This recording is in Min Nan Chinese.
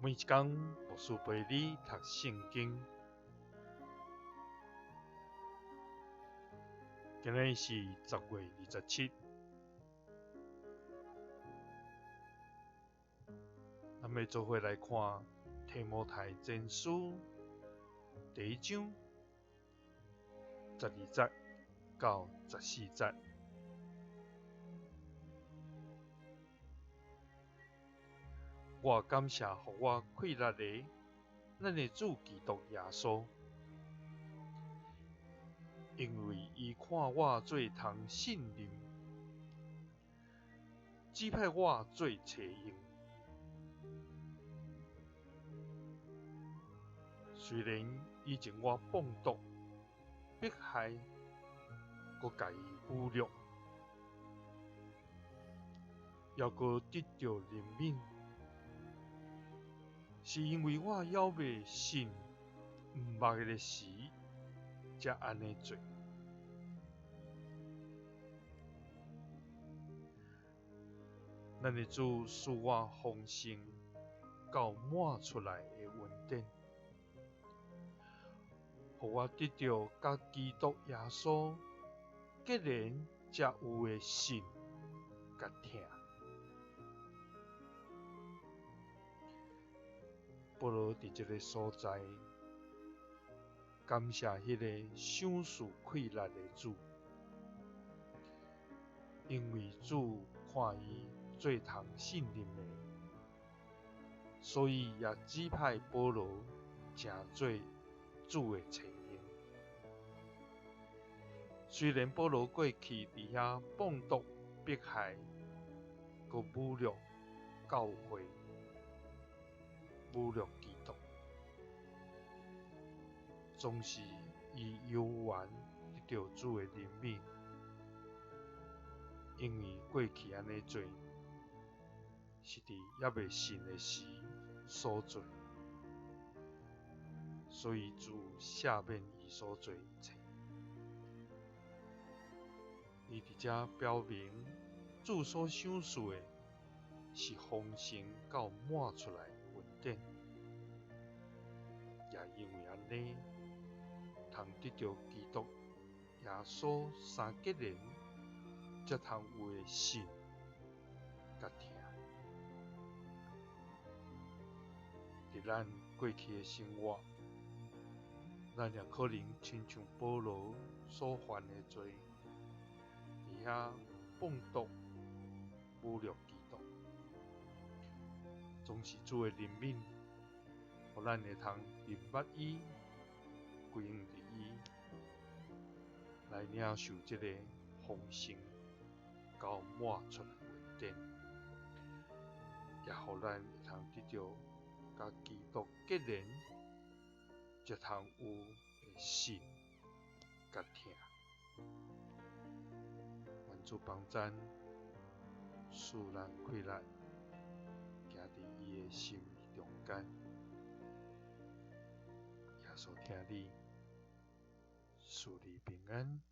每一工，牧師陪你讀聖經。今日是10月27，咱欲做伙來看提摩太前書第一章12節到14節。我感謝予我氣力的，咱的主基督耶穌，因為伊看我做通信任，指派我做冊用。雖然以前我放毒、迫害，閣共伊侮辱，猶閣得著憐憫，是因為我猶未信毋捌的時，才按呢做。咱的主賜我豐盛到滿出來的恩典，予我得著佮基督耶穌結連才有的信佮疼。保羅佇這个所在，感謝彼个賞賜氣力的主，因為主看伊做通信任的，所以也指派保羅成做主的冊用。雖然保羅過去佇遐放毒、迫害、閣侮辱教會、侮辱基督，總是伊猶原得著主的憐憫，因為過去按呢做，是佇猶未信的時所做，所以主赦免伊所做一切。伊佇遮表明，主所賞賜的是豐盛到滿出來的恩典，也因為按呢，通得著基督耶穌三結連，才通有的信佮疼。佇咱過去的生活，咱也可能親像保羅所犯的罪，佇遐放毒、侮辱基督，總是主的憐憫，予咱會通認捌伊，歸向佇伊，來領受這个豐盛到滿出來的恩典，也予咱會通得著佮基督結連，才通有的信佮疼。願主幫贊，賜咱氣力，行佇伊的心意中間。耶穌疼你，賜你平安。